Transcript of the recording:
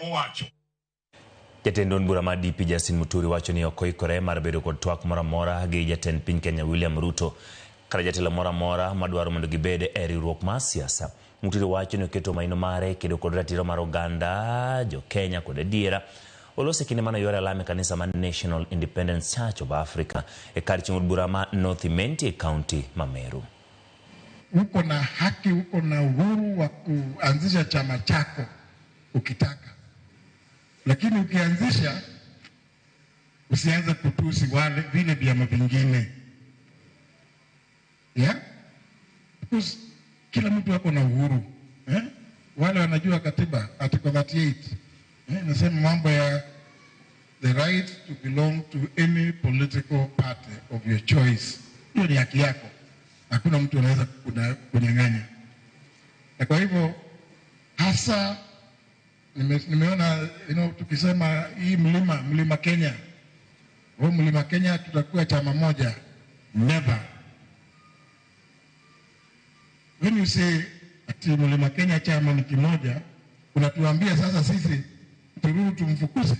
Owacho. Jatend od bura mar DP Justin Muturi wacho ni ok oikore mar bedo kod twak moro amora gi jatend piny Kenya William Ruto kata jatelo moro amora madwaro mondo gibed e riwruok mar siasa. Muturi wacho ni oketo maino mare kedo kod ratiro mar oganda jo Kenya kod adiera. Oloso e kinde mane oyuare alam e kanisa mar National Independence Church of Africa e kar chung' od bura ma North Imenti e kaunti ma Meru. Uko na haki, uko na uhuru wa kuanzisha chama chako ukitaka, lakini ukianzisha usianze kutusi wale vile vyama vingine, yeah? Because kila mtu ako na uhuru, eh? Wale wanajua katiba article 38, eh, nasema mambo ya the right to belong to any political party of your choice. Hiyo ni haki yako, hakuna mtu anaweza kunyang'anya. Na kwa hivyo hasa nimeona tukisema hii mlima Kenya, huu mlima Kenya tutakuwa chama moja. Never. When you say ati mlima Kenya chama ni kimoja, unatuambia sasa sisi turudi tumfukuze.